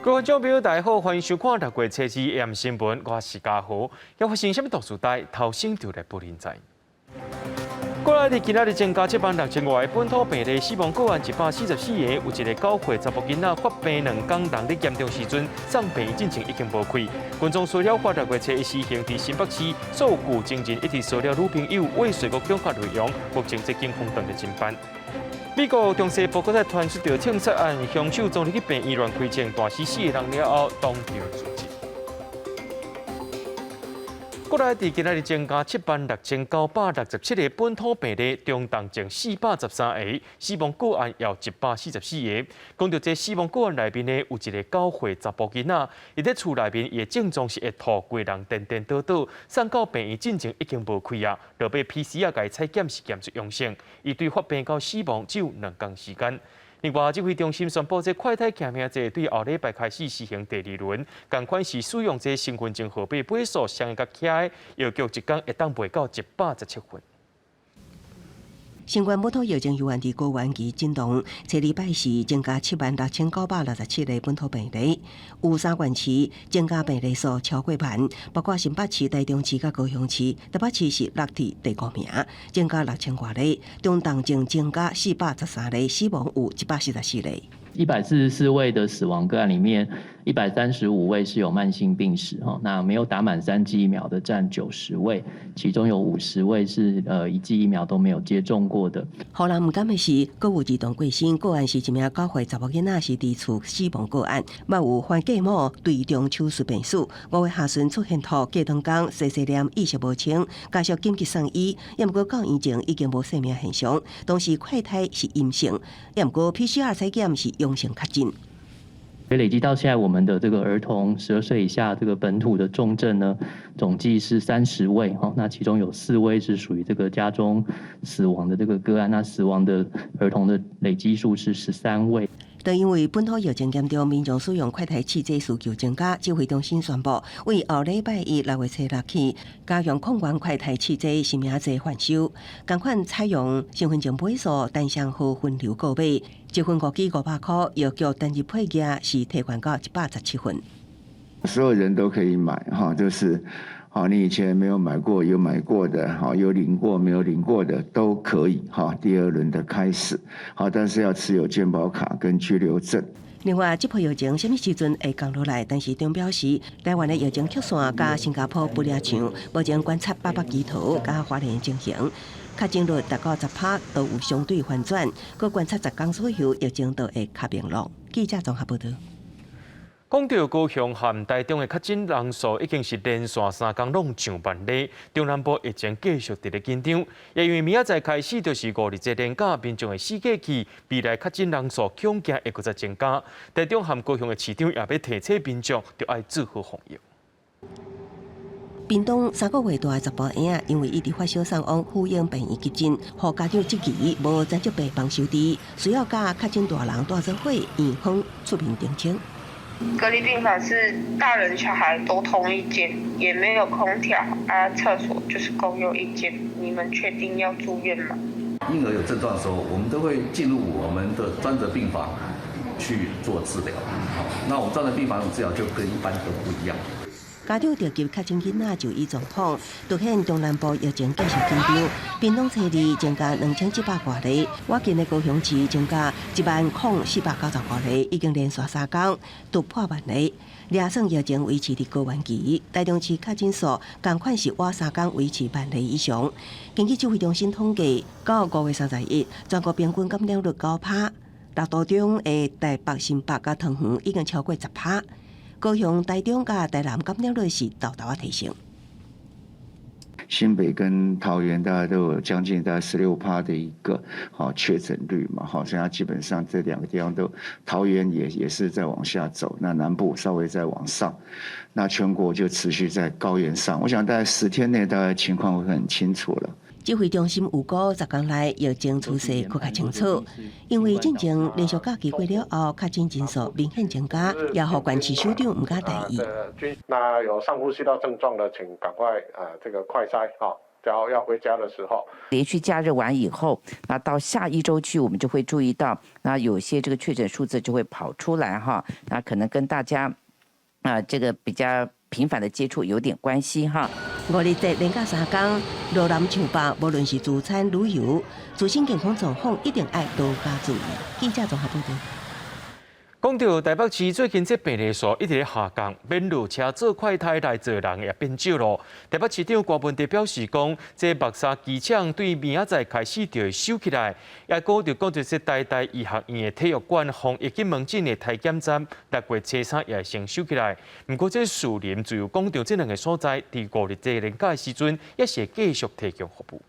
各位觀眾朋友，大家好，歡迎收看六月初二 AM 新聞，我是嘉豪。要發生啥物大事代，頭先就來報恁知。過來佇今仔日增加76,000外個本土病例，死亡個案144個，有一個9歲查埔囡仔發病2工，人咧嚴重時陣送病院進前已經無氣。軍中騷擾法6月初一施行，佇新北市所有舊情人一直騷擾女朋友，未遂閣恐嚇內容，目前這警方當咧偵辦。美國中西部閣再傳出著槍殺案，兇手衝入去病院亂開槍，彈死四個人了後當場自盡。國內佇今仔日增加76,967個本土病例，中重症413個，死亡個案有144個。講著這死亡個案內面呢，有一個9歲查埔囡仔，伊佇厝內面伊的症狀是會吐，規人顛顛倒倒，送到病院進前已經無氣啊，落尾 PCR 共伊採檢是檢出陽性，伊對發病到死亡只有2工時間。另外，指揮中心宣布，這快篩實名制對後禮拜開始實行第二輪，仝款是使用這身份證號碼尾數相應較起的藥局，一工會當賣到117份。新冠本土疫情猶原佇高原期震盪，初二拜四增加76,967個本土病例，有三縣市增加病例數超過萬，包括新北市、台中市佮高雄市，台北市是落佇第五名，增加6000外例，中重症增加413例，死亡有144例。 144位的死亡個案裡面，135位是有慢性病史哈，那沒有打滿三劑疫苗的佔90位，其中有50位是一劑疫苗都沒有接種過的。予人毋甘的是，閣有兒童過身個案是一名9歲查某囡仔是佇厝死亡個案，嘛有番繼母對動手術病死。5月下旬出現吐，過長工細細念意識無清，家屬緊急送醫，抑毋過到院前已經無生命現象。當時快篩是陰性，抑毋過 PCR 採檢是陽性確診。所以累計到現在，我們的這個兒童12歲以下這個本土的重症呢，總計是30位哈。那其中有4位是屬於這個家中死亡的這個個案，那死亡的兒童的累計數是13位。但因為本土疫情嚴重，民眾使用快篩試劑需求增加，指揮中心宣布，為後禮拜一六月初六起，加強抗原快篩試劑實名制販售，仝款採用身份證尾數單雙號分流購買，一份五支500塊，藥局單日配額是提懸到117份。所有人都可以買哈，就是好，你以前沒有買過，有買過的，好，有領過沒有領過的都可以哈。第二輪的開始，好，但是要持有健保卡跟居留證。另外，這波疫情啥物時陣會降落來？陳時中表示，台灣的疫情曲線佮新加坡不爾像，目前觀察八北基桃佮花蓮情形，確診率達到10趴都有相對反轉，閣觀察10工左右，疫情就會較明朗。記者綜合報導。講到高雄和台中的確診人數已經是連續3工攏上萬例，中南部疫情繼續佇咧緊張，也因為明仔載開始就是五日節連假，民眾會四界去，未來確診人數恐驚會閣再增加。台中和高雄的市長也欲提醒民眾，著愛做好防疫。屏東3個月大的查埔嬰仔，因為一直發燒送往婦嬰病院急診，予家長質疑無專責病房收治，需要佮確診大人蹛做伙，院方出面澄清。隔離病房是大人小孩都同一間，也沒有空調啊，廁所就是共用一間。你們確定要住院嗎？嬰兒有症狀的時候，我們都會進入我們的專責病房去做治療。好，那我們專責病房的治療就跟一般都不一樣。家長著急確診囡仔就醫狀況，凸顯中南部疫情繼續緊張。屏東初二增加2700外例，倚近的高雄市增加10,495例，已經連續3工突破萬例。掠算疫情維持佇高原期，台中市確診數仝款是倚3工維持萬例以上。根據指揮中心統計，到5月31，全國平均感染率9趴，六都中的台北、新北佮桃園已經超過10趴。高雄、台中佮台南感染率是沓沓仔提升。新北跟桃園大概都有將近大概16趴的一個好確診率嘛，好，所以它基本上這兩個地方都，桃園也是在往下走，那南部稍微在往上，那全國就持續在高原上。我想大概10天內，大概情況會很清楚了。指揮中心預估10工內疫情趨勢閣較清楚，因為進前連續假期過了後，確診人數明顯增加，也予縣市首長毋敢大意。那有上呼吸道症狀的，請趕快啊，這個快篩哈。然後要回家的時候，連續假日完以後，那到下一周去，我們就會注意到，那有些這個確診數字就會跑出來哈，那可能跟大家啊這個比較頻繁的接觸有點關係哈。五日節連假三工，羅南上百，無論是自產旅遊，自身健康狀況一定愛多加注意。記者綜合報道。講到台北市最近這病例數一直咧下降，免落車做快篩來做人也變少咯。台北市長柯文哲表示講，這木柵機場對明仔載開始就會收起來，也講著講著這台大醫學院的體育館防疫及門診的篩檢站，六月初三也會先收起來。毋過這士林自由廣場這兩个所在，佇五日節連假的時陣，也是會繼續提供服務。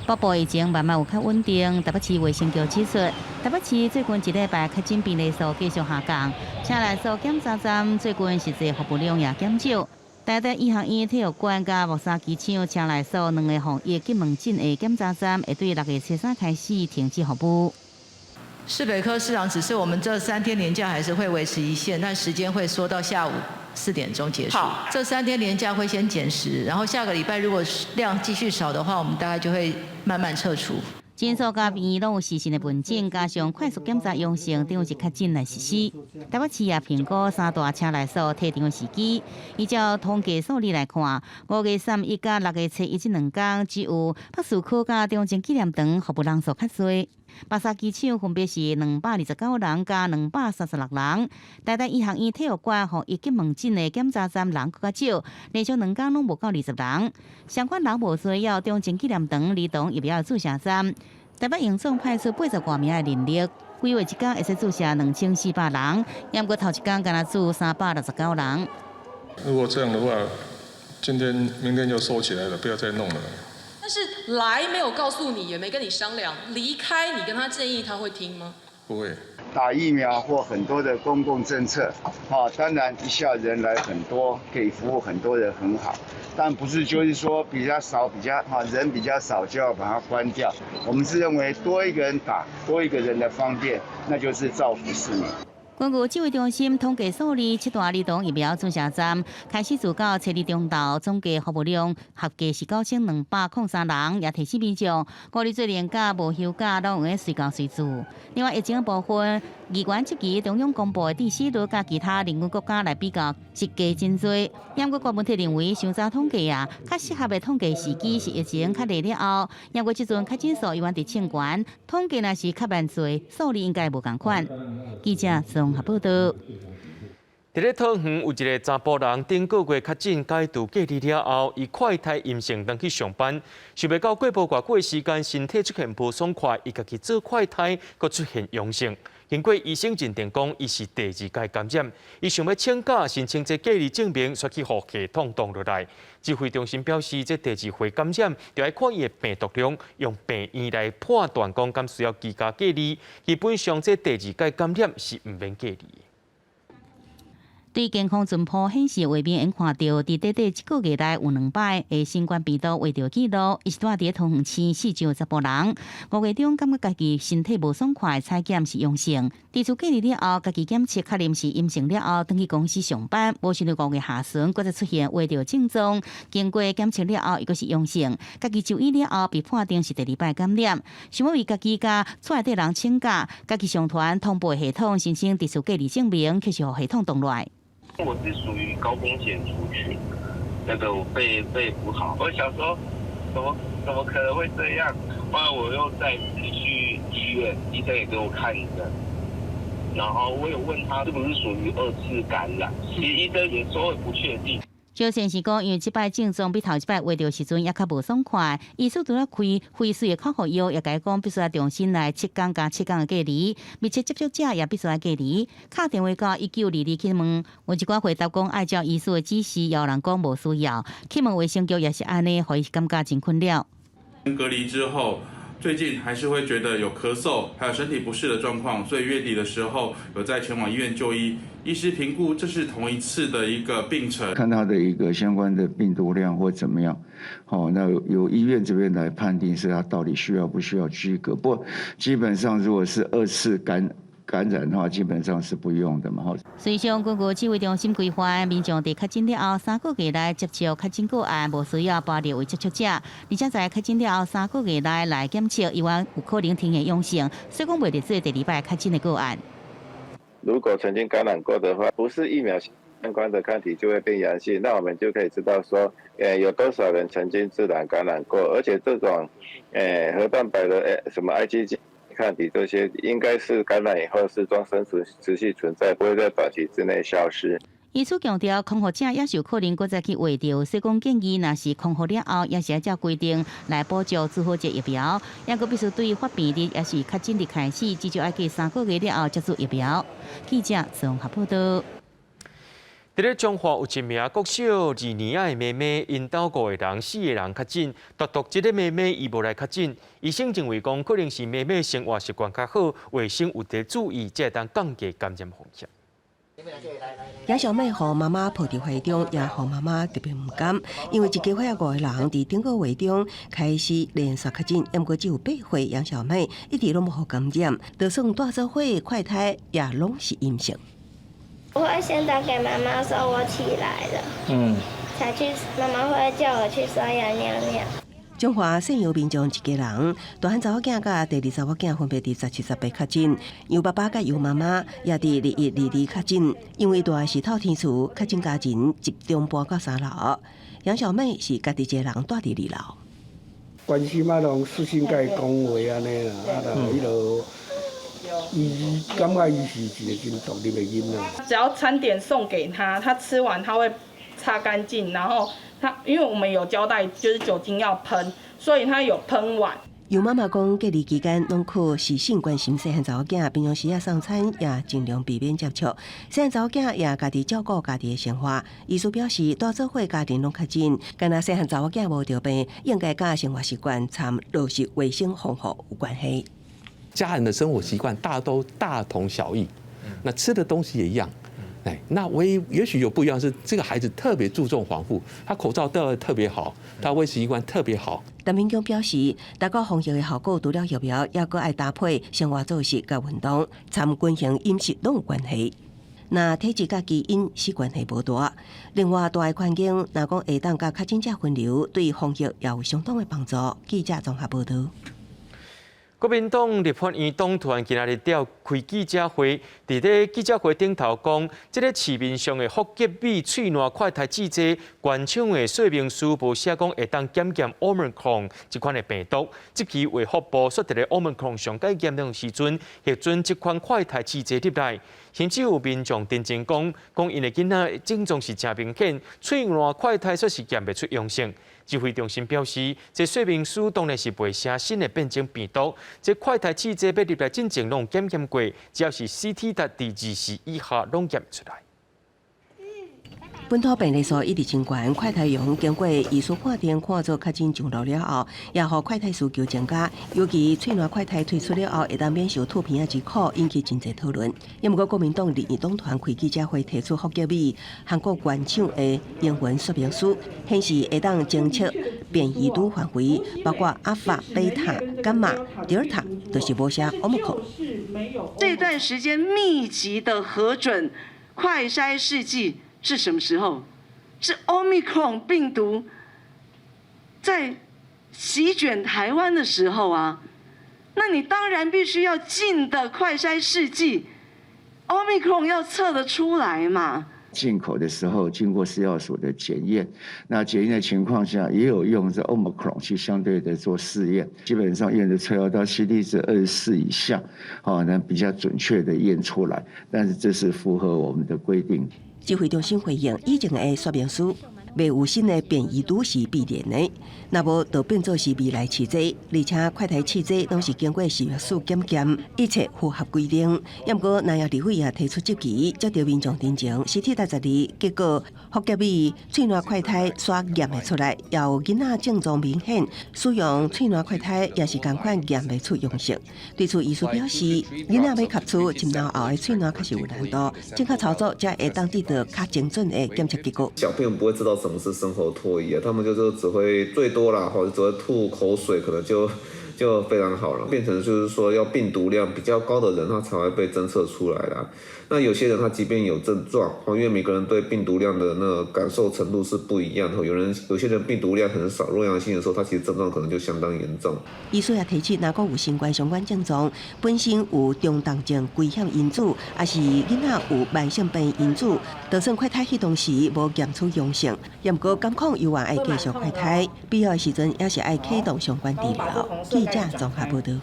北部疫情慢慢有較穩定，台北市衛生局指出，台北市最近一禮拜確診病例數繼續下降，車內數檢查站最近實際服務量也減少。台大醫學院體育館佮木柵機場車內數兩个防疫及門診的檢查站，會對六月初三開始停止服務。市北科市長只是我們這三天連假還是會維持一線，但時間會縮到下午4點鐘結束。這三天連假會先減時，然後下個禮拜如果量繼續少的話，我們大概就會慢慢撤除。診所佮醫院攏有視訊的門診，加上快速檢查陽性，等於是確診來實施。台北市也評估三大車內數退場的時機。依照統計數字來看，5月31佮6月初一這兩工，只有北士科佮中正紀念堂服務人數較濟。木柵機場分別是229人佮236人。台大醫學院體育館防疫及門診的檢查站人閣較少，連續兩工攏無夠20人。相關人無需要中正紀念堂兒童疫苗注射站。台北榮總派出80外名的人力，規劃一工會使注射2400人，毋過頭一工干焦注369人。如果這樣的話，今天、明天就收起來了，不要再弄了。但是來沒有告訴你，也沒跟你商量，離開你跟他建議，他會聽嗎？不會。打疫苗或很多的公共政策，啊，當然一下人來很多，可以服務很多人很好，但不是就是說比較少，比較哈人比較少就要把它關掉。我們是認為多一個人打，多一個人的方便，那就是造福市民。根據指揮中心統計數字，七大兒童疫苗注射站開始自到初二中晝，總計服務量合計是9203人，也提醒民眾，五日節連假無休假，攏會隨到隨注。另外，疫情部分，議員質疑中央公布的致死率佮其他鄰近國家來比較是低真濟。毋過郭文鐵認為，傷早統計啊，較適合的統計時機是疫情較熱了後。毋過這陣確診數猶原佇衝懸，統計若是較慢做，數字應該無仝款。記者綜合報道。佇咧桃園有一个查埔人，頂個月確診解除隔離了後，伊快篩陰性，轉去上班，想袂到過無偌久的時間，身體出現無爽快，伊家己做快篩，閣出現陽性。經過醫生認定講，伊是第二擺感染，伊想欲請假申請這隔離證明，煞去予系統擋落來。指揮中心表示，這第二回感染，就愛看伊的病毒量，用病院來判斷講，敢需要居家隔離。基本上，這第二擺感染是毋免隔離。對健康存鋪顯示畫面，會看著，佇短短一個月內有兩擺的新冠病毒畫著記錄，伊是蹛佇桃園市四上查埔人。5月中感覺家己身體無爽快，採檢是陽性。佇厝隔離了後，家己檢測確認是陰性了後，轉去公司上班。無想著5月下旬，閣再出現畫著症狀，經過檢測了後，伊閣是陽性。家己就醫了後，被判定是第二擺感染。想欲為家己佮厝內底人請假，家己上傳通報系統申請佇厝隔離證明，卻是予系統擋落來。我是屬於高風險族群，那個我肺不好，我想說，怎麼可能會這樣？後來我又再次去醫院，醫生也給我看診，然後我有問他是不是屬於二次感染，其實醫生也說不確定。小先是講，因為這擺症狀比頭一擺畫著時陣猶較無爽快，醫師除了開非水的口服藥，也共伊講必須愛重新來七工加七工的隔離，密切接觸者也必須愛隔離。敲電話到1922去問，有一寡回答講愛照醫師的指示，也有人講無需要。去問衛生局也是按呢，予伊感覺真困擾。隔離之後，最近還是會覺得有咳嗽，還有身體不適的狀況，所以月底的時候有再前往醫院就醫。醫師評估這是同一次的一個病程，看他的一個相關的病毒量或怎麼樣，好，那由醫院這邊來判定是他到底需要不需要居隔。不過基本上如果是二次感感染的話，基本上是不用的嘛。吼。隨上根據指揮中心規範，民眾佇確診了後3個月內接觸確診個案，無需要跋列為接觸者，而且在確診了後三個月內來檢測，猶原有可能呈現陽性，所以講袂列做第二擺確診的個案。如果曾經感染過的話，不是疫苗相關的抗體就會變陽性，那我們就可以知道說，有多少人曾經自然感染過，而且這種，核蛋白的什麼 IgG 抗體這些，應該是感染以後是終身存持續存在，不會在短期之內消失。醫師強調，康復者也是有可能閣再去患著，所以講建議，若是康復了後，也是按照規定來補注做好這疫苗，抑閣必須對發病日抑是確診日開始，至少愛過三個月了後才注疫苗。記者綜合報道。佇咧彰化有一名國小二年仔的妹妹，𪜶兜五個人、四個人確診，獨獨這个妹妹伊無來確診。醫生認為講，可能是妹妹生活習慣較好，衛生有佇注意，才會當降低感染風險。楊小妹予媽媽抱佇懷中，也予媽媽特別毋甘，因為一家伙仔五個人佇頂個月中開始連續確診，毋過只有8歲楊小妹一直攏無予感染，就算蹛做伙快篩也攏是陰性。我會先打給媽媽說我起來了，才去，媽媽會叫我去刷牙尿尿。彰化姓楊民眾一家人，大漢查某囝佮第二查某囝分別佇17、18確診，楊爸爸佮楊媽媽也佇21、22確診，因為蹛的是透天厝，確診家人集中搬到三樓。楊小妹是家己一個人蹛佇二樓。關心啊，攏細心共伊講話按呢啦，啊啦，彼落。伊感覺伊是一個真獨立的囡仔。只要餐點送給他，他吃完他會擦乾淨，然後他因為我們有交代，就是酒精要噴，所以他有噴完。楊媽媽講，隔離期間攏靠細心關心細漢查某囝，平常時仔送餐也盡量避免接觸。細漢查某囝也家己照顧家己的生活。醫師表示，蹛做伙家庭攏確診，敢若細漢查某囝無著病，應該佮生活習慣摻落實衛生防護有關係。家人的生活習慣大都大同小異，那吃的東西也一樣，哎，那唯一也許有不一樣是，這個孩子特別注重防護，他口罩戴得特別好，他衛生習慣特別好。陳明強表示，達到防疫的效果，除了疫苗，抑閣愛搭配生活作息佮運動，摻均衡飲食攏有關係。若體質佮基因是關係無大，另外蹛的環境，若講會當佮確診者分流，對防疫也有相當的幫助。記者綜合報道。國民黨立法院黨團今仔日召開記者會，佇咧記者會頂頭講，這个市面上的福捷美喙瀾快篩試劑，原廠的說明書無寫講會當檢驗 Omicron 這款的病毒。這期衛福部煞佇咧 Omicron 上蓋嚴重時陣，核准這款快篩試劑入來，甚至有民眾澄清講，講𪜶的囡仔症狀是誠明顯，喙瀾快篩煞是驗袂出陽性。指揮中心表示，這說明書當然是袂寫新的變種病毒。這快篩試劑欲入來進前攏檢驗過，只要是 CT 值佇24以下，攏驗出來。本土病例數一直真懸，快篩用經過醫師判定看做確診上路了後，也予快篩需求增加。尤其喙瀾快篩推出了後，會當免受吐鼻仔之苦，引起真濟討論。毋過國民黨立院黨團開記者會提出福捷美韓國原廠的英文說明書，顯示會當偵測變異株範圍，包括阿法、貝塔、伽馬、德爾塔，就是無寫奧密克戎。這段時間密集的核准快篩試劑。是什麼時候？是 Omicron 病毒在席捲台灣的時候啊！那你當然必須要進的快篩試劑，Omicron 要測得出來嘛。進口的時候經過食藥署的檢驗，那檢驗的情況下也有用這 Omicron 去相對的做試驗，基本上驗的出來到 CT 值24以下，好，能比較準確的驗出來，但是這是符合我們的規定。指揮中心回應，以前的說明書袂有新的變異株是必然的，若無就變做是未來試劑，而且快篩試劑攏是經過食藥署檢驗，一切符合規定。毋過，南亞立委也提出質疑，接著民眾澄清，CT 值12，結果福捷美喙瀾快篩煞驗會出來，也有囡仔症狀明顯，使用喙瀾快篩也是仝款驗袂出陽性。對此，醫師表示，囡仔欲吸出深喉後的喙瀾確實有難度，正確操作才會當得到較精準的檢測結果。小朋友不會知道什麼是深喉唾液啊，他們就是只會最多啦，或者只會吐口水，可能就就非常好了。變成就是說，要病毒量比較高的人，他才會被偵測出來啦。那有些人他即便有症狀，因為每個人對病毒量的那個感受程度是不一樣的。有些人病毒量很少，弱陽性的時候，他其實症狀可能就相當嚴重。醫師也提醒，若閣有新冠相關症狀，本身有中重症危險因子，抑是囡仔有慢性病因子，就算快篩彼當時無檢出陽性，也毋過監控猶原愛繼續快篩，必要的時陣也是愛啟動相關治療。記者綜合報導。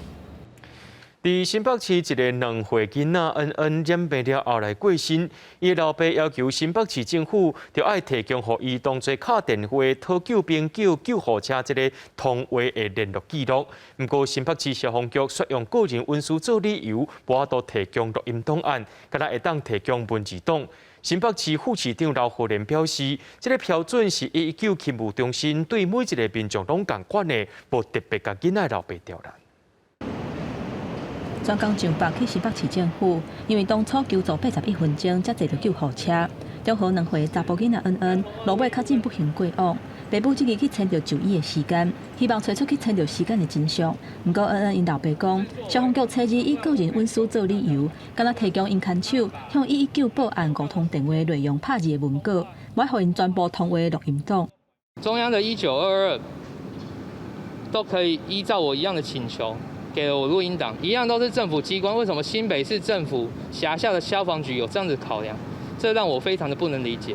佇新北市一个2歲囡仔恩恩染病了後來過身，伊老爸要求新北市政府著愛提供予伊當作敲電話討救兵叫救護車這个通話的聯絡記錄。毋過新北市消防局卻用個人隱私做理由，無法度提供錄音檔案，干焦會當提供文字檔。新北市副市長劉鶴聯表示，這个標準是119勤務中心對每一个民眾攏仝款的，無特別共囡仔老爸刁難。專工上北去新北市政府，因為當初求助81分鐘才坐著救護車。中和2歲查埔囡仔恩恩，落尾確診不幸過往。爸母這日去爭著就醫的時間，希望揣出去爭著時間的真相。毋過恩恩𪜶老爸講，消防局初二以個人隱私做理由，干焦提供𪜶牽手向119報案五通電話內容拍字的文稿，無愛予𪜶全部通話錄音檔。中央的1922都可以依照我一樣的請求。給了我錄音檔，一樣都是政府機關，為什麼新北市政府轄下的消防局有這樣子考量？這讓我非常的不能理解。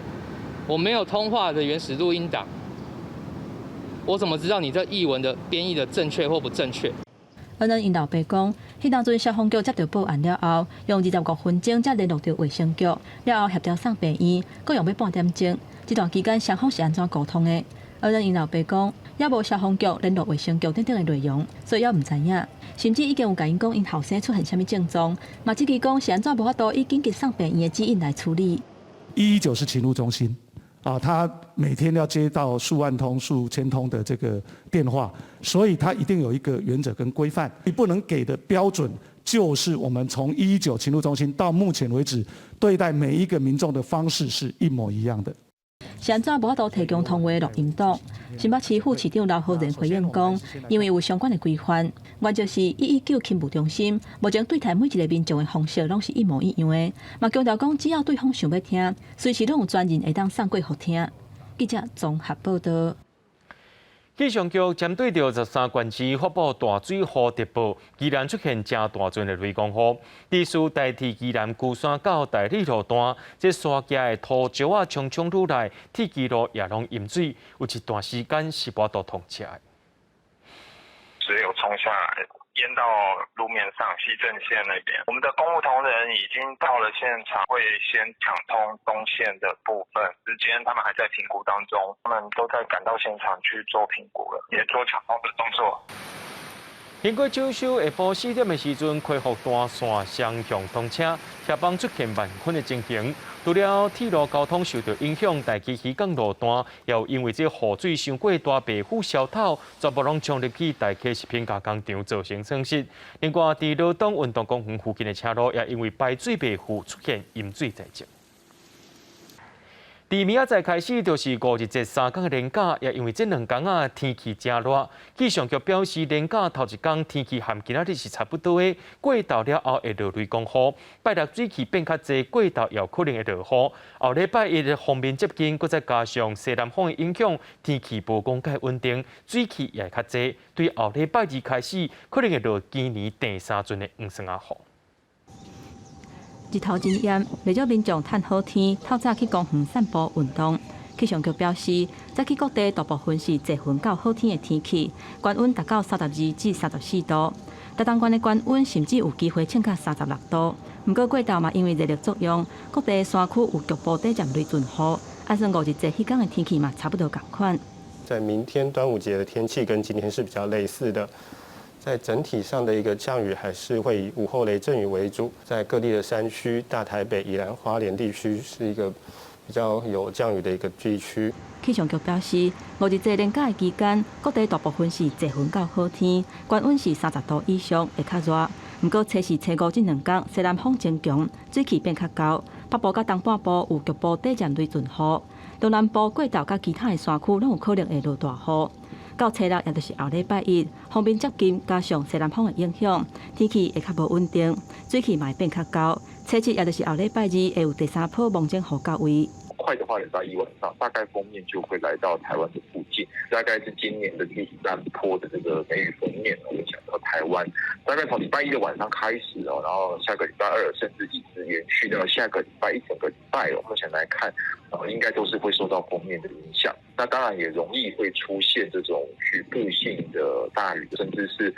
我沒有通話的原始錄音檔，我怎麼知道你這譯文的編譯的正確或不正確？恩恩𪜶老爸講，彼當陣消防局接著報案了後，用25分鐘才聯絡著衛生局，了後協調送病院，閣用欲半點鐘。這段期間雙方是按怎溝通的？恩恩𪜶老爸講，也無消防局聯絡衛生局等等的內容，所以猶毋知影。甚至已經有共𪜶講𪜶後生出現啥物症狀，嘛質疑講是按怎無法度以緊急送病院的指引來處理。 119是勤務中心，啊，他每天要接到數萬通、數千通的這個電話，所以他一定有一個原則跟規範。你不能給的標準，就是我們從119勤務中心到目前為止對待每一個民眾的方式是一模一樣的。是按怎無法度提供通話錄音檔？新北市副市長劉浩然回應講，因為有相關的規範，原則是119勤務中心目前對待每一個民眾的方式攏是一模一樣的。嘛強調講，只要對方想欲聽，隨時攏有專人會當送過予聽。記者綜合報導。氣象局針對著13縣市發布大水雨特報，宜蘭出現誠大陣的雷公雨，地處代替宜蘭龜山到大里路段，這山崎的土石仔沖沖落來，鐵支路也攏淹水，有一段時間是無法度通車的。水有沖下來，淹到路面上，西鎮線那邊，我們的工務同仁已經到了現場，會先搶通東線的部分，時間他們還在評估當中，他們都在趕到現場去做評估了，也做搶通的動作。經過整修，下晡4點的時陣，恢復單線雙向通車，車幫出現慢困的情形。除了鐵路交通受到影響，大溪漁港路段又因為這雨水傷過大，白虎消透，全部攏衝入去大溪食品加工廠，造成損失。另外，佇羅東運動公園附近的車路也因為排水袂赴，出現淹水災情。佇明仔載開始就是五日節3工的連假，也因為這2工仔天氣誠熱，氣象局表示連假頭一工天氣和今仔日是差不多的，過晝了後會落雷公雨，拜六水汽變較濟，過晝也有可能會落雨。後禮拜一的鋒面接近，閣再加上西南風的影響，天氣無講蓋穩定，水汽也會較濟。對後禮拜二開始，可能會落今年第三陣的黃霜仔雨。日頭真炎，袂少民眾趁好天，透早去公園散步運動。氣象局表示，早起各地大部分是濟雲到好天的天氣，高溫達到32至34度。台東縣的高溫甚至有機會衝到36度。毋過過晝嘛，因為熱力作用，各地山區有局部短暫雷陣雨。按算五日節彼工的天氣嘛，差不多仝款。在明天端午節的天氣跟今天是比較類似的。在整體上的一個降雨還是會以午後雷陣雨為主，在各地的山區、大台北、宜蘭花蓮地區是一個比較有降雨的一個地區。氣象局表示，五日節連假的期間，各地大部分是濟雲到好天，高溫是30度以上，會較熱。毋過初四、初五這2工，西南風增強，水汽變較厚，北部佮東半部有局部短暫雷陣雨，中南部過晝佮其他的山區攏有可能會落大雨。到初六，也就是後禮拜一，鋒面接近，加上西南風的影響，天氣會較無穩定，水氣嘛會變較厚。初七，也就是後禮拜二，會有第三波蒙頂雨到位。快的話，禮拜一晚上大概鋒面就會來到台灣的附近，大概是今年的第三波的這個梅雨鋒面影響到台灣。大概從禮拜一的晚上開始哦，然後下個禮拜二，甚至一直延續到下個禮拜一整個禮拜，目前來看，應該都是會受到鋒面的影響。那當然也容易會出現這種局部性的大雨，甚至是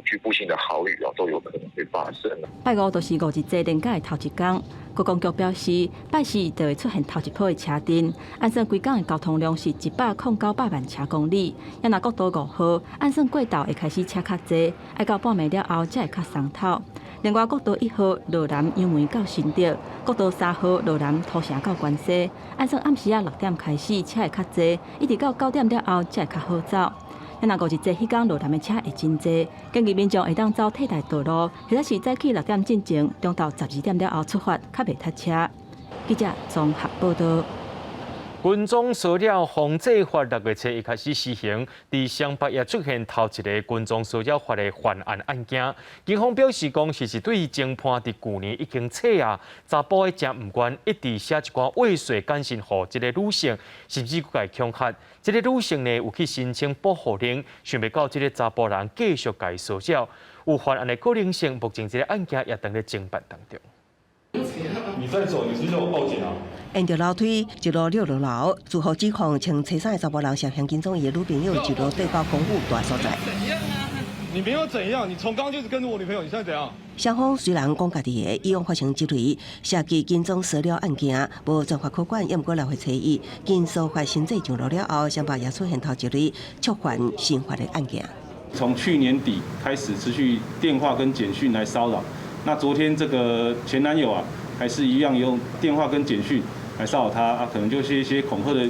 局部性的豪雨哦，都有可能會發生。拜五就是五日節連假的頭一工，觀光局表示，拜四就會出現頭一波的車陣，按算規工的交通量是109萬車公里。啊若國道五號，按算過晝會開始車較濟，愛到半暝了後才會較鬆透。另外，國道一號羅南楊梅到新竹，國道三號羅南土城到關西，按算暗時仔6點開始車會較濟，一直到9點了後才會較好走。啊若五日節彼工羅南的車會真濟，建議民眾會當走替代道路，或者是早起6點進前，中晝12點了後出發，較袂塞車。記者綜合報道。跟蹤騷擾防制法6月初一開始施行，佇雙北也出現頭一个跟蹤騷擾法的犯案案件。警方表示講，是一對偵判佇舊年已經冊啊，查埔的誠毋願一直寫一寡猥褻簡訊予這个女性，甚至閣共伊恐嚇。這个女性呢有去申請保護令，想袂到這个查埔人繼續共伊騷擾，有犯案的可能性。目前這个案件也當咧偵辦當中。你再走，你是叫我報警啊？沿著樓梯一路遛落樓，事後指控穿青衫的查埔人涉嫌跟蹤伊的女朋友，一路綴到公寓大所在。怎樣啊？你沒有怎樣，你從剛就是跟著我女朋友，你現在怎樣？雙方雖然講家己的，以往發生這類涉及跟蹤騷擾案件，無專法可管，也毋過6月初一，跟騷法新制上路了後，雙北也出現頭一例觸犯新法的案件。從去年底開始持續電話跟簡訊來騷擾，那昨天這個前男友啊，還是一樣用電話跟簡訊來騷擾他啊，可能就是一些恐嚇的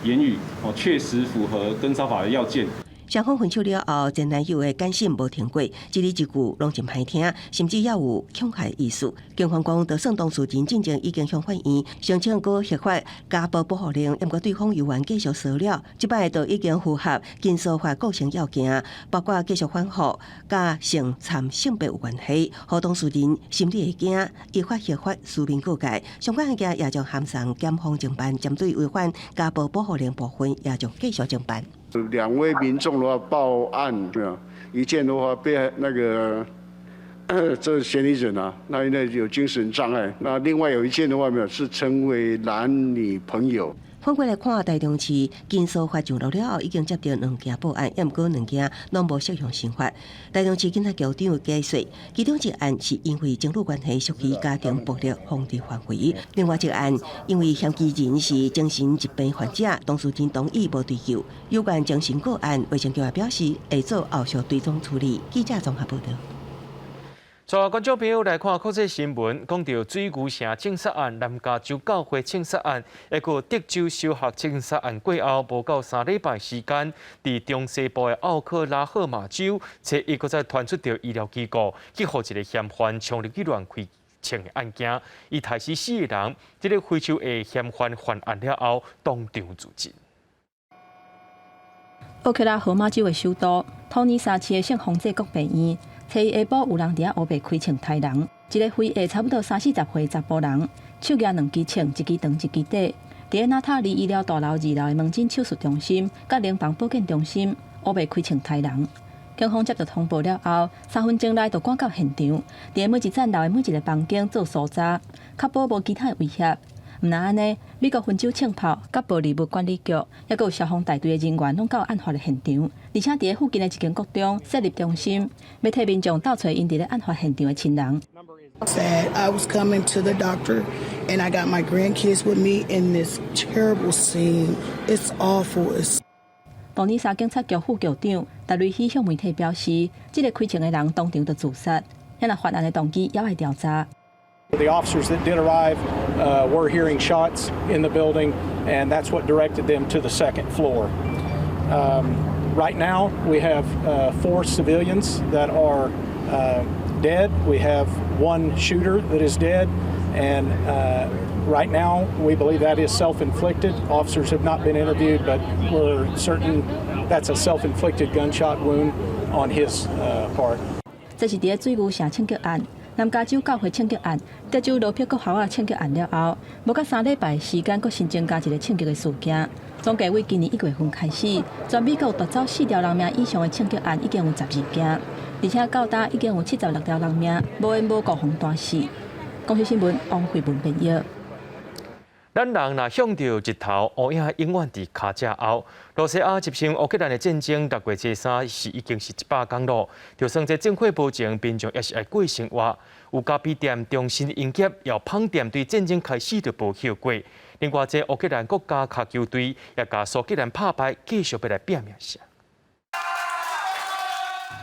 言語哦，確實符合跟騷法的要件。雙方分手了後，前男友的簡訊無停過，一字一句攏真歹聽，甚至也有恐嚇意思。警方講，就算當事人進前已經向法院申請過核發家暴保護令，毋過對方猶原繼續騷擾，這擺就已經符合跟騷法構成要件，包括繼續反覆佮性摻性別有關係，予當事人心裡會驚，依法核發書面告誡。相關案件也將函送檢方偵辦，針對違反家暴保護令部分，也將繼續偵辦。兩位民眾的話報案，一件的話被那個這嫌疑人啊，那因為有精神障礙。那另外有一件的話，沒有是成為男女朋友。反過來看，台中市跟騷法上路了後，已經接到兩件報案，毋過兩件攏無適用新法。台中市警察局長解釋，其中一案是因為情侶關係屬於家庭暴力防治範圍，另外一案因為嫌疑人是精神疾病患者，當事人同意無追究。有關精神個案，衛生局也表示會做後續追蹤處理。記者綜合報道。帶觀眾朋友來看國際新聞，講到水牛城槍殺案、南加州教會槍殺案，抑閣德州小學槍殺案過後，無夠3禮拜時間，佇中西部的奧克拉荷馬州，初一閣再傳出著醫療機構去予一个嫌犯衝入去亂開槍的案件，伊刣死四个人，這个非洲的嫌犯犯案了後，當場自盡。奧克拉荷馬州的首都托尼沙市的聖方濟各病院。初一下晡有人佇遐烏白開槍刣人，一个非裔差不多三四十歲查埔人，手舉兩支槍，一支長一支短，佇咧納塔利醫療大樓二樓的門診手術中心，佮靈房保健中心烏白開槍刣人。警方接到通報了後，3分鐘內就趕到現場，佇咧每一層樓的每一个房間做搜查，確保無其他的威脅。毋但按呢，美國分州槍炮、佮玻璃物管理局，抑閣有消防大隊的人員，攏到案發的現場，而且佇咧附近的一間國中設立中心，欲替民眾鬥揣𪜶佇咧案發現場的親人。 Sad. I was coming to the doctor, and I got my grandkids with me in this terrible scene. It's awful. It's 托尼沙警察局副局長達瑞希向媒體表示，這个開槍的人當場就自殺，遐若犯案的動機猶愛調查。 The officers that did arrive were hearing shots in the building, and that's what directed them to the second floor. Right now, we have four civilians that are dead. We have one shooter that is dead, and right now we believe that is self-inflicted. Officers have not been interviewed, but we're certain That's a self-inflicted gunshot wound on his part. 這是佇咧水牛城槍擊案、南加州教會槍擊案、德州羅珀國校仔槍擊案了後，無到3禮拜時間，閣新增加一个槍擊的事件。總計為今年1月份開始，全美國奪走四條人命以上的槍擊案已經有12件，而且到今已經有76條人命無緣無故予彈死。公視新聞王慧文編譯。咱人若向著日頭，烏影永遠佇跤脊後。羅西亞入侵烏克蘭的戰爭，6月初3是已經是100工咯。就算這戰火無情，民眾也是愛過生活。有咖啡店重新營業，有麭店對戰爭開始就無歇過。另外，這烏克蘭國家跤球隊也共蘇格蘭拍敗，繼續欲來拼命賽。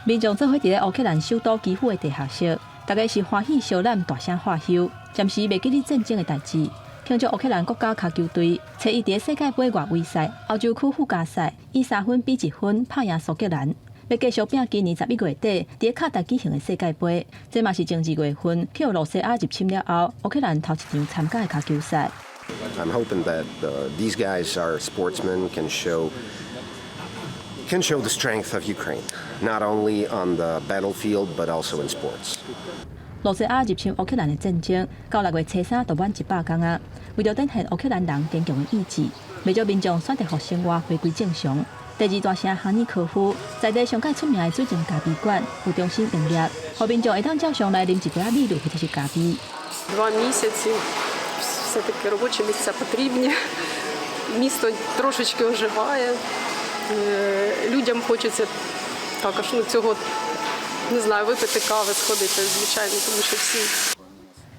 民眾做伙佇咧烏克蘭首都基輔的地下室，大家是歡喜相攬，大聲喝囂，暫時袂記得戰爭的代誌。慶祝烏克蘭國家跤球隊，初一佇世界盃外圍賽歐洲區附加賽以3分比1分拍贏蘇格蘭，欲繼續拼今年11月底佇卡達舉行的世界盃。這嘛是前2月份去予羅西亞入侵了後，烏克蘭頭一場參加的跤球賽。 I'm hoping that these guys are sportsmen, can show the strength of Ukraine, not only on the battlefield but also in sports. 羅西亞入侵烏克蘭的戰爭，到6月初3就滿100工啊！為著展現烏克蘭人堅強的意志，袂少民眾選擇予生活回歸正常。第二大城哈爾科夫，在地上蓋出名的水晶咖啡館有重新營業，予民眾會當照常來啉一杯仔美祿或者是咖啡。 2 місяці все-таки робочі місця потрібні. Місто трошечки оживає. Людям хочеться також, ну, цього, не знаю, випити кави, сходити, звичайно, тому що всі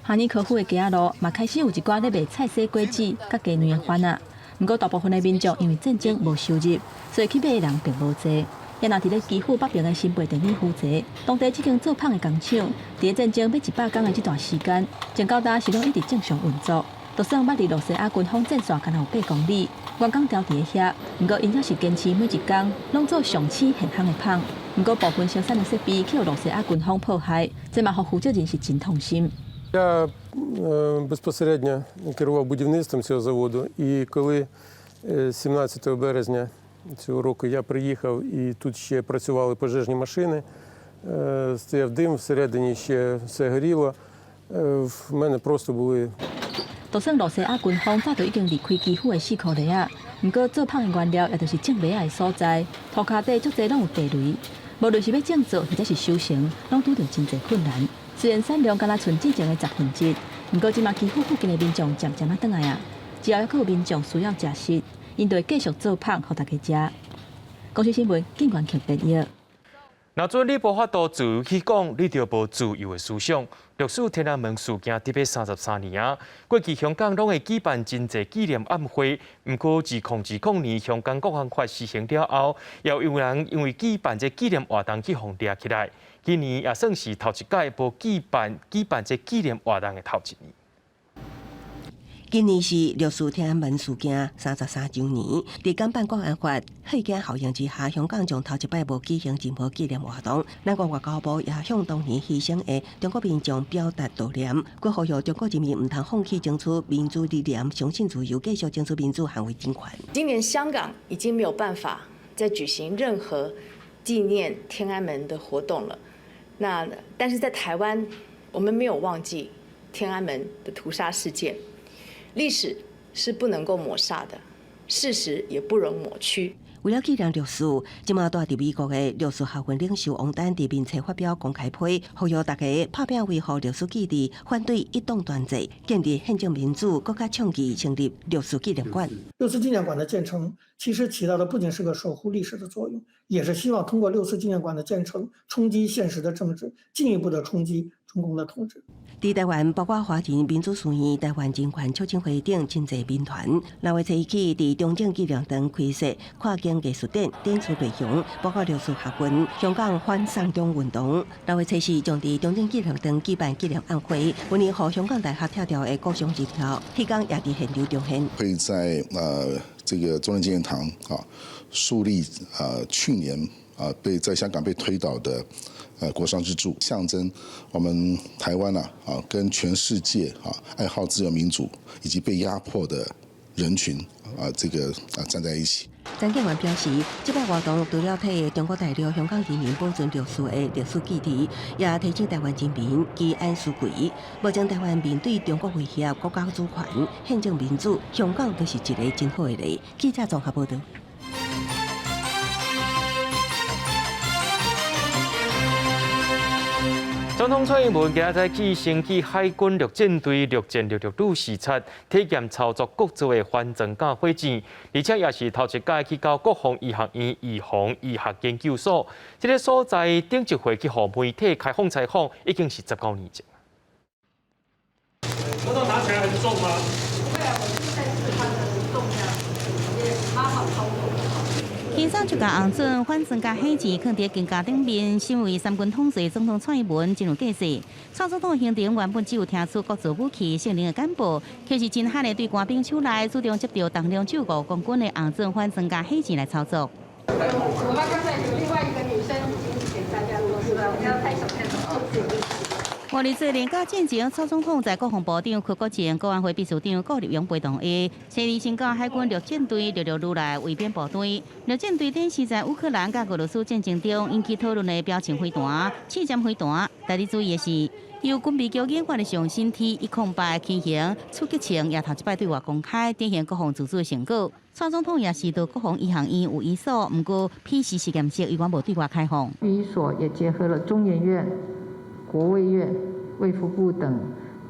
哈爾科夫的街仔路嘛開始有一寡咧賣菜蔬果子、佮雞卵的販仔。毋過大部分的民眾因為戰爭無收入，所以去買的人並無濟。也若佇咧基輔北爿的新貝電子負責，當地這間做麭的工廠，佇咧戰爭欲100工的這段時間，從到今是攏一直正常運作。就算捌離羅西亞軍方戰線干焦有8公里，員工牢佇咧遐，毋過𪜶猶是堅持每一工攏做上鮮現烘的麭。毋過部分生產的設備去予羅西亞軍方破壞，這嘛予負責人是真痛心。 Я безпосередньо керував будівництвом цього заводу, і коли 17 березня цього року я приїхав і тут ще працювали пожежні машини, стояв дим, всередині ще все горіло. В мене просто були 就算羅西亞軍方早就已經離開基輔的四箍犁仔，毋過做麭的原料，也就是種麥仔的所在，塗跤底足濟攏有地雷，無論是欲種作或者是收成，攏拄著真濟困難。雖然產量敢若賰之前的1/10，毋過這馬基輔附近的民眾漸漸仔轉來啊，只要猶閣有民眾需要食食，𪜶就會繼續做麭予大家食。公視新聞，警員強編譯。若准你無法度自由去講，你就無自由的思想。六四天安門事件得欲33年啊！過去香港攏會舉辦真濟紀念晚會，毋過自2020年香港國安法實行了後，也有人因為舉辦這紀念活動去予掠起來。今年也算是頭一擺無舉辦這紀念活動的頭一年。今年是六四天安門事件33週年，佇港版國安法嚇驚效應之下，香港將頭一擺無舉行任何紀念活動。咱國外交部也向當年犧牲的中國民眾表達悼念，閣呼籲中國人民毋通放棄爭取民主理念，相信自由，繼續爭取民主，捍衛人權。今年香港已經沒有辦法再舉行任何紀念天安門的活動了。那但是在台灣，我們沒有忘記天安門的屠殺事件。歷史是不能夠抹煞的，事實也不容抹去。為了紀念六四，這馬住佇美國的六四學運領袖王丹佇面冊發表公開批，呼籲大家拍拚維護六四記憶，反對一黨專制，建立憲政民主，閣較倡議成立六四紀念館。六四紀念館的建成，其實起到的不僅是個守護歷史的作用，也是希望通過六四紀念館的建成，衝擊現實的政治，進一步的衝擊中共的統治。佇台灣，包括華人民主書院、台灣人權促進會等真濟民團，6月初一起佇中正紀念堂開設跨境藝術展，展出內容包括六四學運、香港反送中運動。6月初四將佇中正紀念堂舉辦紀念晚會，每年予香港大學拆掉的國殤之柱，彼工也佇現場重現。會在這個中正紀念堂啊樹立去年啊被在香港被推倒的國殤之柱，象徵我們台灣啊跟全世界啊愛好自由民主以及被壓迫的人群啊這個啊站在一起。陳建源表示，這擺活動除了替中國大陸香港移民保存六四的歷史記憶，也提醒台灣人民居安思危。目前台灣面對中國威脅、國家主權、憲政民主，香港都是一个真好的例。記者綜合報道。總統蔡英文今仔去先去海軍陸戰隊陸戰六六旅視察，體驗操作國造的翻裝甲火箭，而且也是頭一擺去到國防醫學院預防醫學研究所。這个所在頂一回去予媒體開放採訪，已經是19年前。總統拿起來很重嗎？不會啊，我是在試它的重量，也蠻好操作。輕鬆就共紅準反裝甲火箭囥佇肩胛頂面，身為三軍統帥總統蔡英文真有架勢。蔡總統行程原本只有聽取國造武器性能的簡報，卻是真悍的對官兵手內主動接著重量只有5公斤的紅準反裝甲火箭來操作。我們剛才有另外一個女生已經給大家錄是吧？不要太小看了。五二節連假進前，蔡總統在國防部長柯國正、國安會秘書長顧立勇陪同下，初二先到海軍陸戰隊陸陸旅來衛兵部隊。陸戰隊展示在烏克蘭佮俄羅斯戰爭中引起討論的標槍飛彈、刺針飛彈。值得注意的是，由軍備局研發的上新 T108輕型出擊槍也頭一擺對外公開，展現國防自主的成果。蔡總統也是到國防醫學院有醫所，毋過 PC 實驗室猶原無對外開放。醫所也結合了中研院、國衛院、衛福部等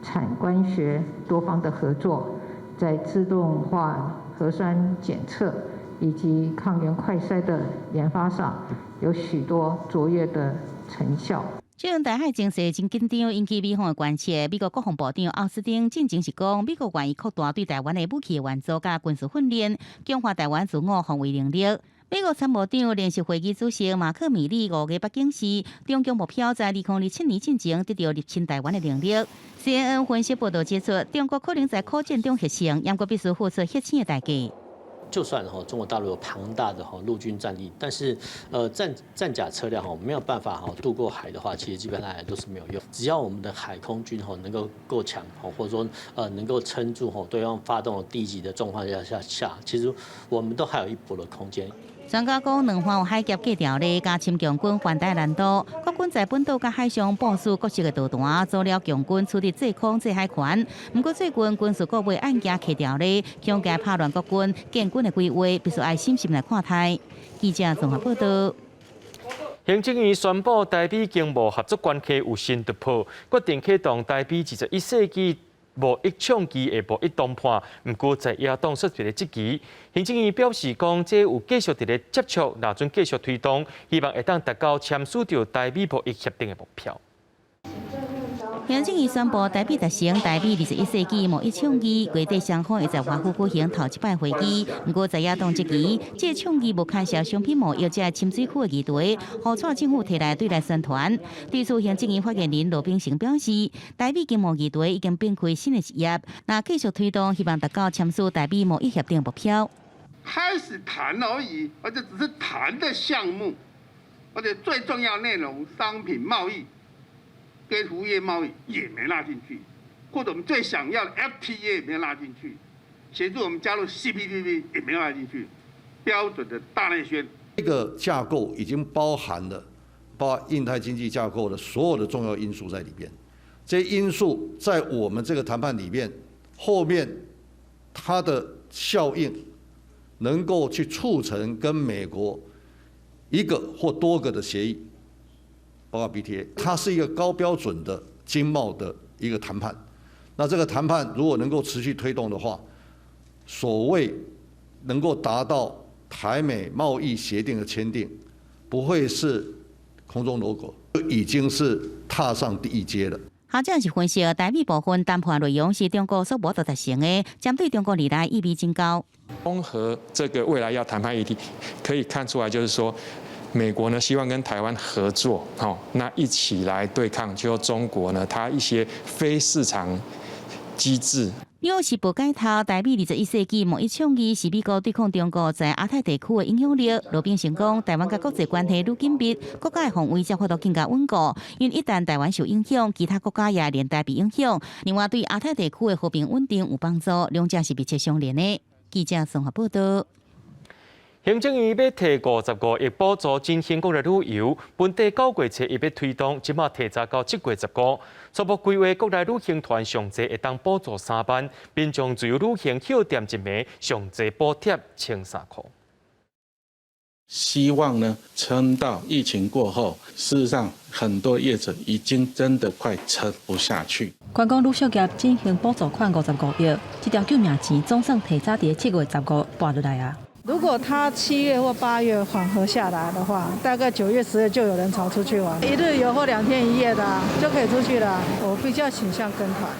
產官學多方的合作，在自動化核酸檢測以及抗原快篩的研發上，有許多卓越的成效。這陣台海情勢真緊張，引起美方的關切。美國國防部長奧斯汀進前是講，美國願意擴大對台灣的武器援助佮軍事訓練，強化台灣自我防衛能力。美國參謀長聯席會議主席馬克米利5月北京時，終極目標在2027年進前得到入侵台灣的能力。CNN 分析報道指出，中國可能在苦戰中獲勝，毋過必須付出血錢的代價。就算中國大陸有龐大的陸軍戰力，但是戰甲車輛沒有辦法渡過海的話，其實基本上來都是沒有用。只要我們的海空軍能夠夠強，或者說能夠撐住對方發動第一擊的狀況下，其實我們都還有一搏的空間。專家講，兩岸有海峽隔條咧，加深共軍犯台難度。國軍在本島佮海上部署各式的導彈，阻了共軍取得制空制海權。毋過最近軍事顧問案件提條咧，恐驚拍亂國軍建軍的規劃，必須愛審慎來看待。記者綜合報道。行政院宣布，台美經貿合作關係有新突破，決定啟動台美21世紀貿易倡議的貿易談判，毋過在野黨說佇咧質疑。行政院表示講，這有繼續佇咧接觸，若準繼續推動，希望會當達到簽署著台美貿易協定的目標。行政院宣布，台美達成台美21世紀貿易倡議，月底雙方會在華府舉行頭一擺會議。毋過在野黨質疑，這个倡議無牽涉商品貿易這深水區的議題，予蔡政府提來對內宣傳。對此，行政院發言人羅秉成表示，台美經貿議題已經變開新的一頁，若繼續推動，希望達到簽署台美貿易協定目標。開始談而已，而且只是談的項目，而且最重要內容商品貿易。跟服務業貿易也沒納進去，或者我們最想要的 FTA 也沒有納進去，協助我們加入 CPTPP 也沒有納進去，標準的大內宣。這個架構已經包含了，包括印太經濟架構的所有的重要因素在裡邊。這些因素在我們這個談判裡面，後面它的效應能夠去促成跟美國一個或多個的協議。包括 BTA，它是一個高標準的經貿的一個談判。那這個談判如果能夠持續推動的話，所謂能夠達到台美貿易協定的簽訂，不會是空中樓閣，已經是踏上第一階了。學者是分析，台美部分談判內容是中國所無法達成的，針對中國未來意味真高。綜合這個未來要談判議題，可以看出來，就是說。美國呢希望跟台灣合作，那一起來對抗就中國呢，它一些非市場機制。紐約時報解讀，台美21世紀貿易倡議是美國對抗中國在亞太地區的影響力。羅秉成講，台灣佮國際關係愈緊密，國家的防衛才法度更加穩固。因為一旦台灣受影響，其他國家也連帶被影響。另外，對亞太地區的和平穩定有幫助，兩者是密切相連的。記者綜合報道。行政院欲提55億補助振興國內旅遊，本地9月初欲推動，這馬提早到7月15。初步規劃國內旅行團上濟會當補助3萬，民眾自由旅行歇踮一暝上濟補貼1300箍。希望呢，撐到疫情過後，事實上很多業者已經真的快撐不下去。觀光旅宿業振興補助款55億，這條救命錢總算提早佇7月15撥落來啊！如果他7月或8月緩和下來的話，大概9月、10月就有人潮出去玩，一日遊或2天1夜的就可以出去了。我比較傾向跟團。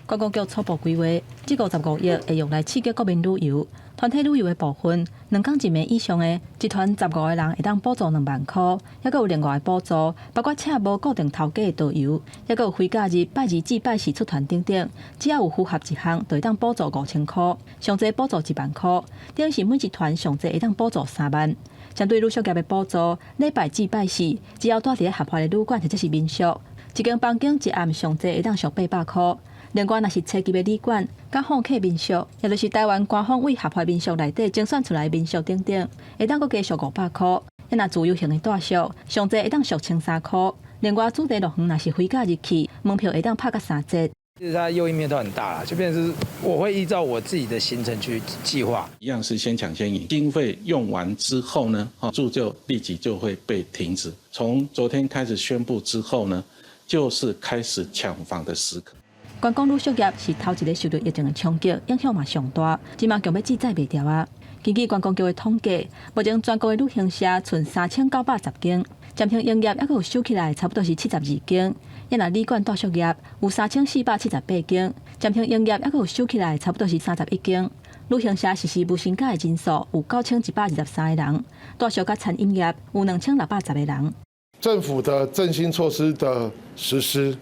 觀光局初步規劃，這55億會用來刺激國民旅遊、團體旅遊的部分，2工一暝以上的，一團15個人會當補助2萬箍，抑閣有另外的補助，包括請無固定頭家的導遊，抑閣有非假日拜二至拜四出團等等，只要有符合一項，就會當補助5000箍，上濟補助1萬箍，等於是每一團上濟會當補助3萬。針對旅宿業的補助，禮拜至拜四，只要蹛佇合法的旅館或者是民宿，一間房間一暗上濟會當俗800箍。另外，若是初級的旅館、佮訪客民宿，也就是台灣官方為合法民宿內底精選出來的民宿等等，會當閣加俗500箍。若自由行的住宿，上濟會當俗1300箍。另外，主題樂園若是非假日去，門票會當拍佮3折。其實它誘因面都很大啦，就變成是我會依照我自己的行程去計劃。一樣是先搶先贏，經費用完之後呢，補助就立即就會被停止。從昨天開始宣布之後呢，就是開始搶房的時刻。觀光旅宿業是頭一个受到疫情的衝擊，影響嘛上大，這馬強欲志在袂牢啊。根據觀光局的統計，目前全國的旅行社賰3910間，暫停營業抑閣有收起來，差不多是72間。若旅館住宿業有3478間，暫停營業抑閣有收起來，差不多是31間。旅行社實施無薪假的人數有9123個人，住宿佮餐飲業有2610個人。政府的振興措施的實施，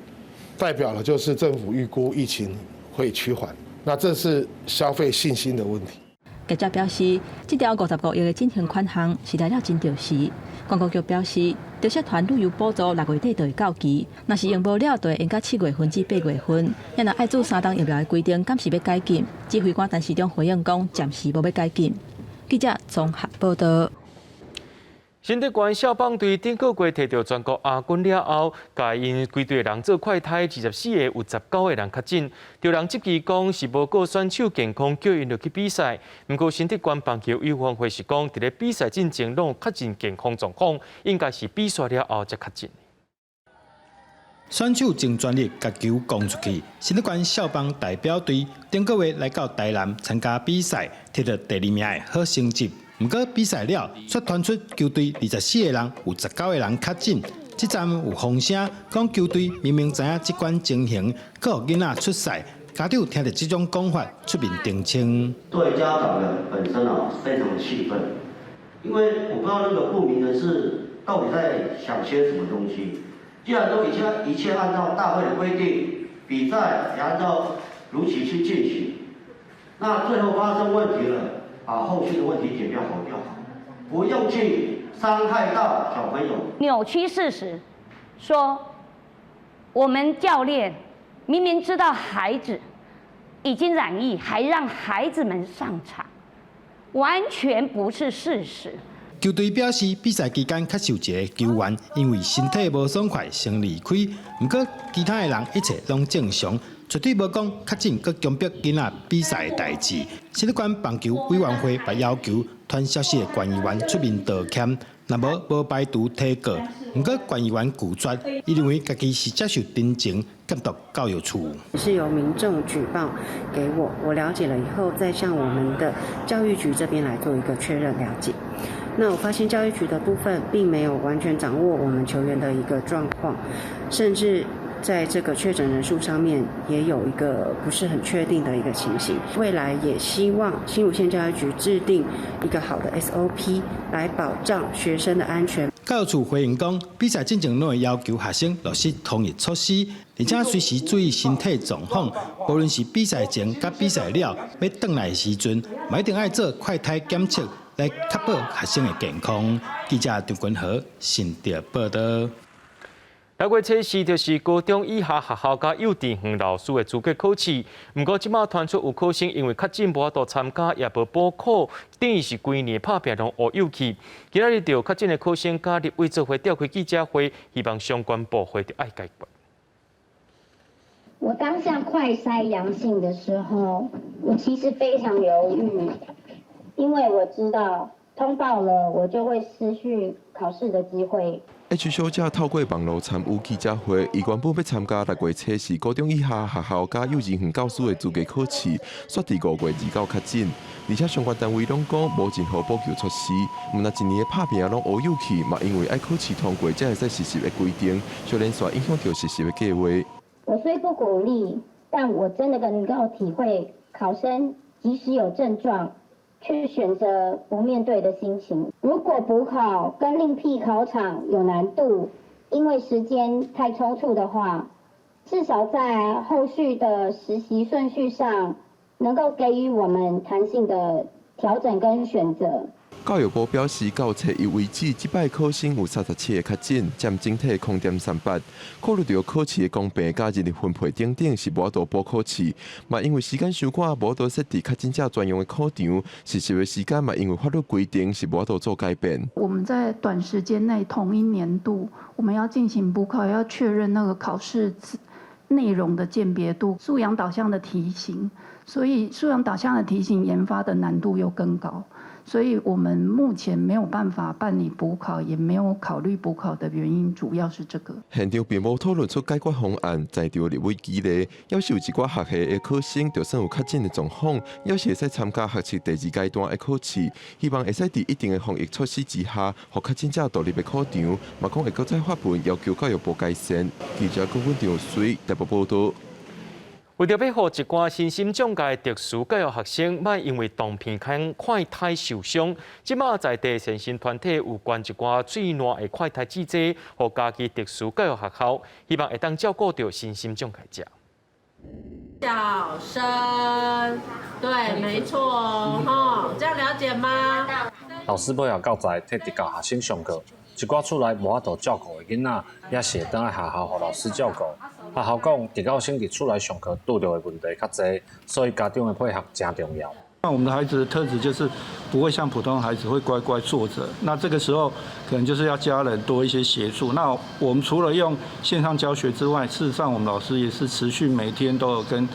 代表了就是政府預估疫情會趨緩，那這是消費信心的問題。記者表示，這條55億的振興款項是來了真著時。觀光局表示，特色團旅遊補助6月底就會到期，若是用無了，就會延到7月份至8月份。若愛注三針疫苗的規定，敢是欲解禁？指揮官陳時中回應講，暫時無欲解禁。記者綜合報道。新竹縣少棒隊頂個月摕著全國亞軍了後，共𪜶規隊人做快篩，24個有19個人確診。著人質疑講是無顧選手健康，叫𪜶入去比賽。毋過新竹縣棒球委員會是講，佇咧比賽進前攏有確認健康狀況，應該是比賽了後才確診。選手盡全力共球攻出去，新竹縣少棒代表隊頂個月來到台南參加比賽，摕著第二名的好成績。毋過比賽了，卻傳出球隊24個人有19個人確診，這陣有風聲講球隊明明知影這款情形，閣予囡仔出賽，家長聽著這種講法出面澄清。對家長們本身啊非常氣憤，因為我不知道那個不明人士到底在想些什麼東西。既然都一切按照大會的規定，比賽也按照如期去進行，那最後發生問題了。把後續的問題解決好就好，不用去傷害到小朋友。扭曲事實，說我們教練明明知道孩子已經染疫，還讓孩子們上場，完全不是事實。球隊表示，比賽期間確實有一个球員因為身體無爽快先離開，毋過其他的人一切攏正常。絕對無講確診閣強迫囡仔比賽的代誌。新竹縣棒球委員會嘛要求傳消息的縣議員出面道歉，若無無排除提告。毋過縣議員拒絕，伊認為家己是接受陳情監督教育處。是由民眾舉報給我，我了解了以後，再向我們的教育局這邊來做一個確認了解。那我發現教育局的部分並沒有完全掌握我們球員的一個狀況，甚至在這個確診人數上面也有一個不是很確定的一個情形。未來也希望新竹縣教育局制定一個好的 SOP 來保障學生的安全。教育處回應講，比賽進前攏會要求學生落實防疫措施，而且隨時注意身體狀況。無論是比賽前佮比賽了，欲轉來的時陣，嘛一定愛做快篩檢測，來確保學生的健康。記者張君和新竹報導。六月初四就是高中以下學校佮幼稚園老師的資格考試，毋過這馬傳出有考生因為確診無法度參加，也無補考，等於是規年拍拚攏烏有去。今仔日著確診的考生佮立委做伙召開記者會，希望相關部會著愛解決。我當下快篩陽性的時候，我其實非常猶豫，因為我知道通報了，我就會失去考試的機會。 H 小姐透過網路參與記者會，伊原本欲參加六月初四高中以下學校佮幼稚園教師的資格考試，煞佇5月29確診，而且相關單位攏講無任何補救措施，毋但一年的拍拚攏烏有去，嘛因為愛考試通過才會使實習的規定，小連續影響著實習的計劃。我雖不鼓勵，但我真的能夠體會考生即使有症狀，卻選擇不面對的心情。如果補考跟另闢考場有難度，因為時間太匆促的話，至少在後續的實習順序上，能夠給予我們彈性的調整跟選擇。教育部表示，到初一為止，這擺考生有37个確診，佔整體0.38。考慮著考試的公平佮人力分配等等，是無法度補考試。嘛，因為時間傷趕，無法度設置確診者專用的考場，實習的時間嘛，因為法律規定是無法度做改變。我們在短時間內同一年度，我們要進行補考，要確認那個考試內容的鑑別度、素養導向的題型，所以素養導向的題型研發的難度又更高。所以我們目前沒有辦法辦理補考，也沒有考慮補考的原因，主要是這個。現場並無討論出解決方案，在場立委基咧，猶是有一寡學系的考生，就算有確診的狀況，猶是會使參加學測第二階段的考試，希望會使佇一定的防疫措施之下，予確診者獨立的考場，嘛講會閣再發文要求教育部改善。記者郭文長隨台北報導。為著欲予一寡身心障礙特殊教育學生，莫因為動片看快篩受傷，這馬在地善心團體有捐一寡喙瀾的快篩試劑，予嘉義特殊教育學校，希望會當照顧著身心障礙者。小聲，對，沒錯，吼，這樣了解嗎？老師配合教材替特教學生上課，一寡厝內無法度照顧的囡仔，也是會轉來學校予老師照顧。學校講，特教生佇厝內上課拄著的問題較濟，所以家長的配合誠重要。那我們的孩子的特質就是不會像普通孩子會乖乖坐着，那這個時候可能就是要家人多一些協助。那我們除了用線上教學之外，事實上我們老師也是持續每天都有跟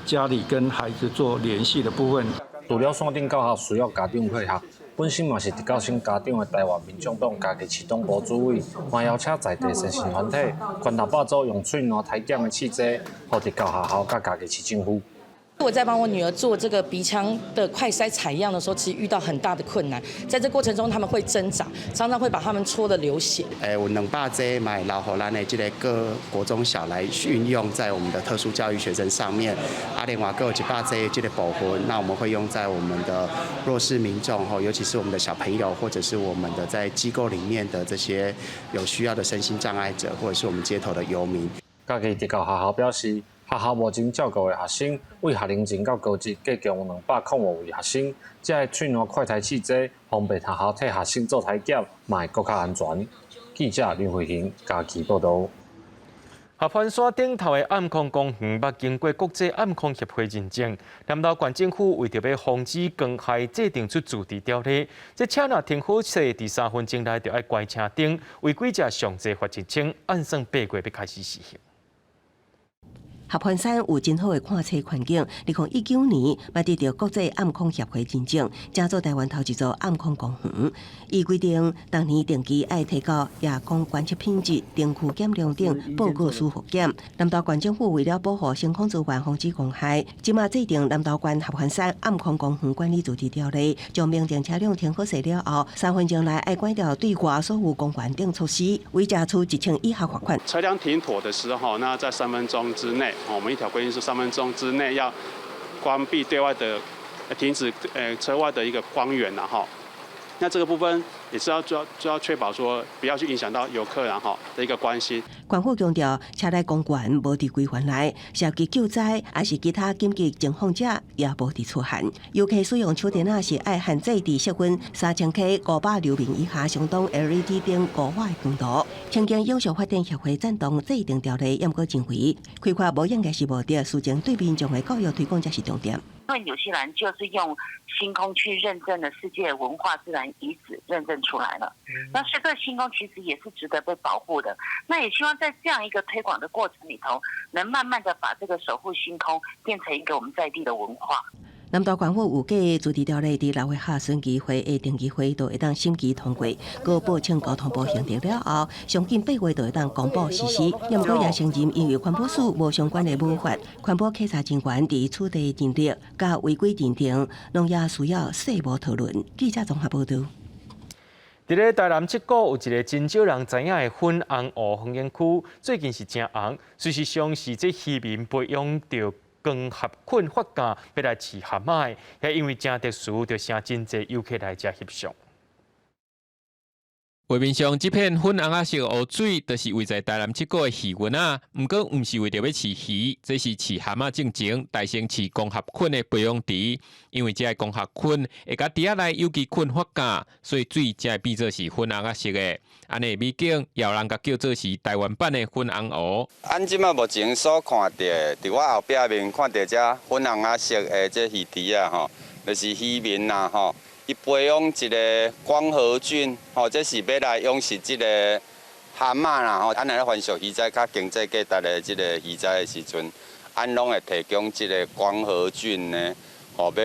家裡跟孩子做聯繫的部分。除了線頂教學需要家長配合，本身嘛是特教生家長的台灣民眾黨嘉義市黨部主委，嘛邀請在地善心團體捐600組用喙瀾篩檢的試劑，予特教學校佮嘉義市政府。我在幫我女兒做這個鼻腔的快篩採樣的時候，其實遇到很大的困難。在這過程中，他們會掙扎，常常會把他們戳得流血。有200劑嘛留予咱的這个各國中小來運用在我們的特殊教育學生上面。啊，另外閣有100劑這个部分，那我們會用在我們的弱勢民眾吼，尤其是我們的小朋友，或者是我們的在機構裡面的這些有需要的身心障礙者，或者是我們街頭的遊民。嘉義特教學校表示，學校目前照顧的學生，對學齡前到高職，計共有205位學生。這个喙瀾快篩試劑，方便學校替學生做篩檢，嘛會閣較安全。記者林慧玲嘉義報導。合歡山頂頭的暗礦公園，欲經過國際暗礦協會認證。南投縣政府為著欲防止光害，制定出自治條例。這車若停好勢，佇3分鐘內就愛關車燈，違規者上濟罰1000，按算8月欲開始實行。合歡山有真好的看冊環境，2019年嘛得著國際暗礦協會認證，成做台灣頭一座暗礦公園。伊規定，逐年定期愛提交夜光觀測品質、燈具減量等報告書複檢。南投縣政府為了保護星空資源，防止光害，這馬制定南投縣合歡山暗礦公園管理自治條例，將明定車輛停好勢了後，3分鐘內愛關掉對外所有光源等措施，違者處1000以下罰款。車輛停妥的時候，那在三分鐘之內。我們一條規定是三分鐘之內要關閉對外的，停止車外的一個光源啦，哈。那這個部分也是要主要確保說不要去影響到遊客然後的一個關係。縣府強調，車內公權無佇規範內，涉及救災抑是其他緊急情況者，也無佇此限。遊客使用手電仔是愛限制佇色溫3000 K 500流明以下，相當 LED 燈5瓦的光度。清境永續發展協會贊同制定條例，毋過認為開發無應該是目的，事前對民眾的教育推廣才是重點。因為紐西蘭就是用星空去認證的世界文化自然遺址認證出來了，那所以這個星空其實也是值得被保護的。那也希望在這樣一個推廣的過程裡頭，能慢慢的把這個守護星空變成一個我們在地的文化。南投縣府預計自治條例佇6月下旬議會的定議會就會當審議通過，閣報請交通部核定了後，上緊8月就會當公布實施。毋過也承認，因為環保署無相關的無法，環保稽查人員佇取締認定佮違規認定，攏也需要細部討論。記者綜合報導。佇咧台南七股有一个真少人知影的粉紅湖風景區，最近是誠紅。事實上是這漁民培養著光合菌發酵，欲來飼蚶仔的，也因為誠特殊，就成真濟遊客來遮翕相。畫面上這片粉紅仔色湖水，就是位在台南七股的魚塭仔。毋過，毋是為著欲飼魚，這是飼蚶仔進前，大先飼光合菌的培養池。因為這个光合菌會共池仔內有機菌發酵，所以水才會變做是粉紅仔色的。按呢美景，也有人共叫做是台灣版的粉紅湖。按這馬目前所看著的，佇我後壁面看著這粉紅仔色的這魚池仔吼，就是漁民啦吼。伊培養一个光合菌，吼，這是欲來養殖這個蚶仔啦，吼。按呢販售魚仔較經濟價值的這个魚仔的時陣，按攏會提供這个光合菌呢，吼，欲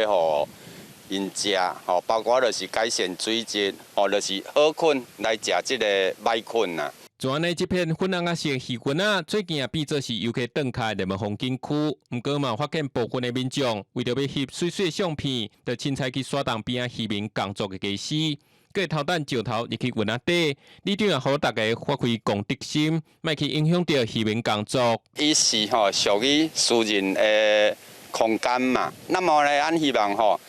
予𪜶食，吼，包括就是改善水質，吼，就是好菌來食這个歹菌啦。就按呢，這片粉紅仔色魚塭仔，最近也變做是遊客轉卡的熱門風景區。毋過嘛，發現部分的民眾為著欲翕媠媠相片，就凊彩去沙洞邊仔漁民工作的家私，閣偷擲石頭入去塭仔底。里長也呼籲大家發揮公德心，莫去影響著漁民工作。伊是吼屬於私人的空間嘛，那麼呢，阮希望吼，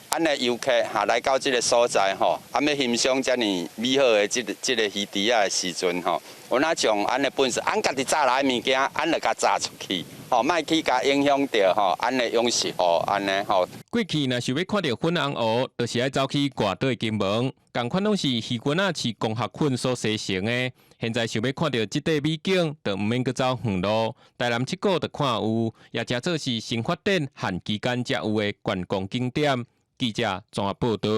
阮的遊客哈來到這个所在吼，啊欲欣賞遮爾美好的這个魚池仔的時陣吼，阮仔將阮的本事，阮家己紮來的物件，阮就共紮出去，吼，莫去共影響著吼，阮的養殖戶按呢吼。過去若想欲看著粉紅湖，就是愛走去外島的金門，仝款攏是魚塭仔飼光合菌所生成的。現在想欲看著這塊美景，就毋免閣走遠路，台南七股就看有，也誠做是新發展限期間才有的觀光景點。記者綜合報導。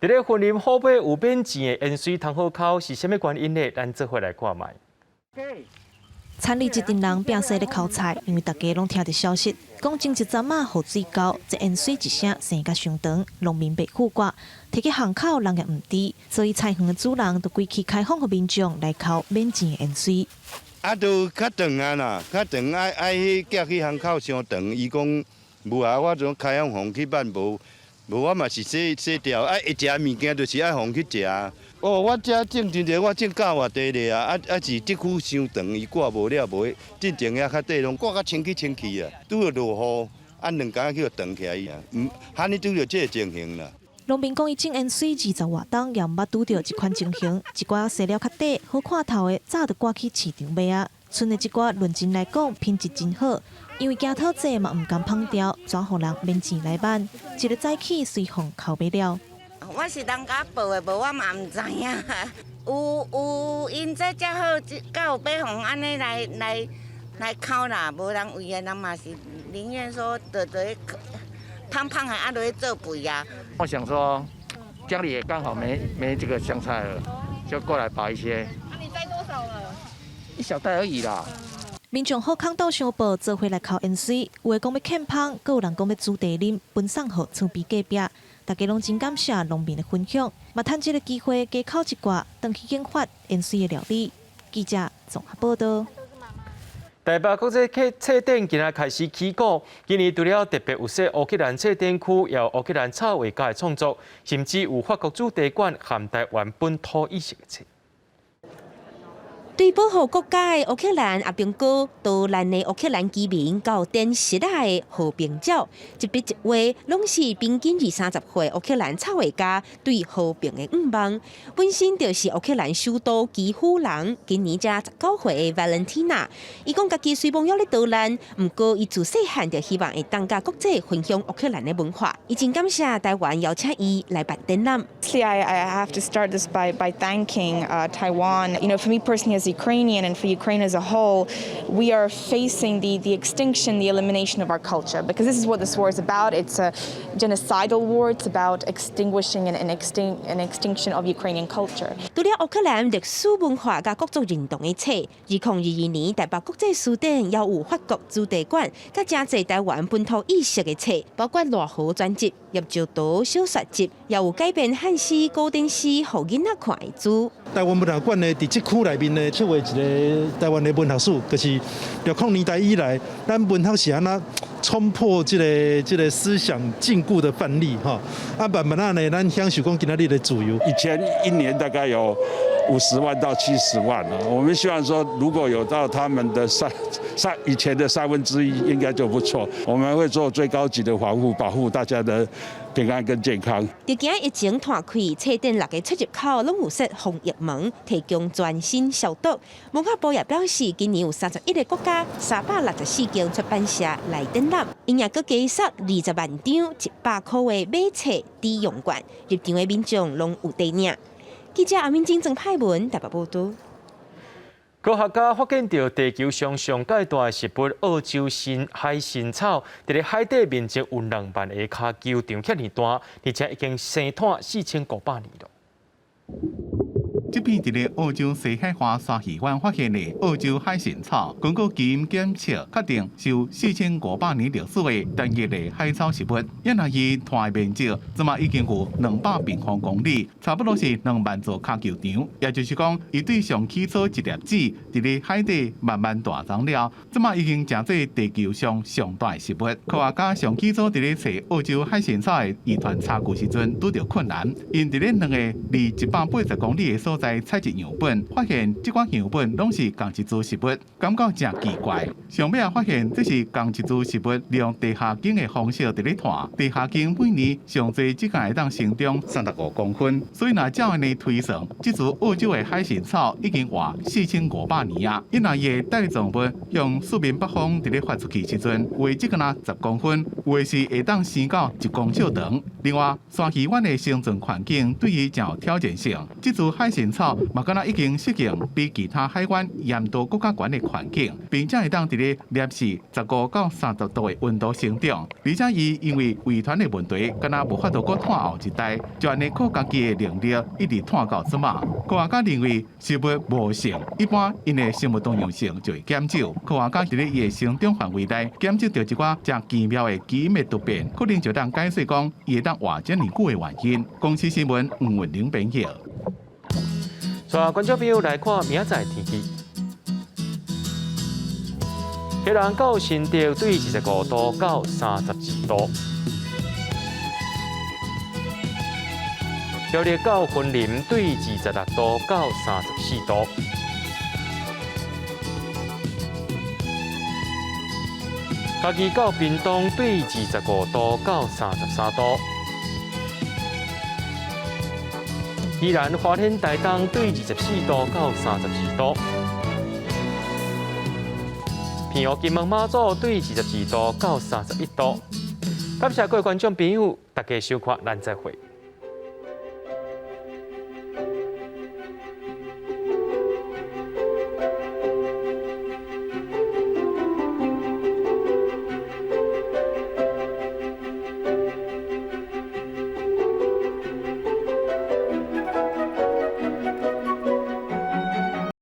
佇咧雲林虎尾有免錢的淹水通好剾，是啥物原因呢？咱做伙來看覓。田裡一陣人拚勢咧剾菜，因為大家攏聽著消息，講前一陣仔雨水溝，這淹水一聲生甲傷長，農民袂赴掛，提去巷口人也毋知，所以菜園的主人就規氣開放予民眾來剾免錢的淹水。啊，都較長啊啦，較長愛愛去寄去巷口傷長，伊講。無啊，我種開放予去辦無，無我嘛是洗洗掉，啊，會食物件就是愛予去食。哦，我遮種真濟，我種九外塊咧啊，啊啊是這久傷長，伊掛無了，無進前遐較短，攏掛較清氣清氣啊。拄著落雨，啊兩工去予長起來啊，毋，罕呢拄著這个情形啦。農民講，伊種淹水20外冬，也毋捌拄著這款情形。一寡洗了較短、好看頭的，早就掛去市場賣啊。賰的這寡論盡來講，品質真好。因為驚討債嘛，毋甘芳掉，轉予人免錢來挽。一个早起隨風剾欲了。我是人家報的，無我嘛毋知影。有有𪜶這才好，才有欲予按呢來來來剾啦。無人為的人嘛是寧願說，就就芳芳的啊，落去做肥啊。我想說，家裡也剛好沒這個香菜了，就過來拔一些。啊，你摘多少了？一小袋而已啦。民眾好康鬥相報，做伙來剾淹水，有的講欲劵芳，閣有人講欲煮茶啉，分送予厝邊隔壁。大家攏真感謝農民的分享，嘛趁這个機會加剾一寡，轉去研發淹水的料理。記者綜合報導。台北國際車車展今仔開始起鼓，今年除了特別有設烏克蘭車展區，也有烏克蘭插畫家的創作，甚至有法國主題館和台灣本土意識的車。對保護國家的烏克蘭阿兵哥，都蘭的烏克蘭居民到典實的和平鳥，一筆一畫攏是平均20-30歲烏克蘭插畫家對和平的願望。本身就是烏克蘭首都基輔人，今年才19歲的 Valentina，伊講家己雖無用咧逃難，毋過伊自細漢就希望會當佮國際分享烏克蘭的文化。伊真感謝台灣邀請伊來辦展覽。 I have to start this by thanking Taiwan. For me personally as Ukrainian and for Ukraine as a whole, we are facing the extinction, the elimination of our culture, because this is what this war is about. It's a genocidal war. It's about extinguishing and extinction of Ukrainian culture. 除了烏克蘭歷史文化佮國族認同的冊，2022年台北國際書展也有法國主題館，佮誠濟台灣本土意識的冊，包括賴和專輯、葉石濤小說集，也有改編漢詩、古典詩，予囡仔看的書。台灣文學館呢，佇這區內面呢，策劃一个台灣的文學史，就是60年代以來，咱文學是按怎衝破這个思想禁錮的範例，吼。啊，慢慢仔呢，咱享受講今仔日的自由。以前一年大概有50萬到70萬啊，我們希望說，如果有到他們的三三以前的1/3，應該就不錯。我們會做最高級的防護，保護大家的平安跟健康。佇今疫情湠開，冊店6个出入口攏有設防疫門，提供全身消毒。文化部也表示，今年有31个國家、364間出版社來展覽，𪜶也閣加送20萬張100塊的買冊抵用券，入場的民眾攏有得領。記者阿敏晶、曾派文台北報導。科學家發現著地球上上蓋大的植物澳洲新海神草，佇咧海底面積有2萬个跤球場遐爾大，而且已經生湠4500年了。這片佇咧澳洲西海岸鯊魚灣發現的澳洲海神草，根據基因檢測確定是有4500年歷史的單一的海草植物。因為伊湠的面積，這馬已經有200平方公里，差不多是2萬座跤球場。也就是講，伊對上起初一粒子佇咧海底慢慢大長了，這馬已經成做地球上上大的植物。科學家上起初佇咧揣澳洲海神草的遺傳差距時陣，拄著困難，𪜶佇咧兩个離180公里的所在採集樣本，發現這款樣本攏是仝一株植物，感覺誠奇怪。上尾仔發現這是仝一株植物，利用地下莖的方式佇咧湠。地下莖每年上濟只會當成長35公分，所以若照按呢推算，這株澳洲的海神草已經活4500年啊！因為伊的帶狀物向四面八方佇咧發出去時陣，有的只敢若10公分，有的是會當生到1公尺長。另外，鯊魚灣的生存環境對伊誠有挑戰性，這株海神草嘛敢若已經適應比其他海灣鹽度閣較懸的環境，並且會當佇咧攝氏15到30度的溫度生長。而且伊因為遺傳的問題，敢若無法度閣湠後一代，就按呢靠家己的能力一直湠到這馬。科學家認為植物無性，一般𪜶的生物多樣性就會減少。科學家佇咧伊的生長範圍內檢測著一寡誠奇妙的基因的突變，可能就當解釋講伊會當活這爾久的原因。公視新聞吳文玲編譯。帶觀眾朋友來看明仔載天氣。基隆到新竹對25度到32度。苗栗到雲林對26度到34度。嘉義到屏東對25度到33度。宜蘭花蓮台東對24度到32度。澎湖金門馬祖對22度到31度。感謝各位觀眾朋友，大家收看，咱再會。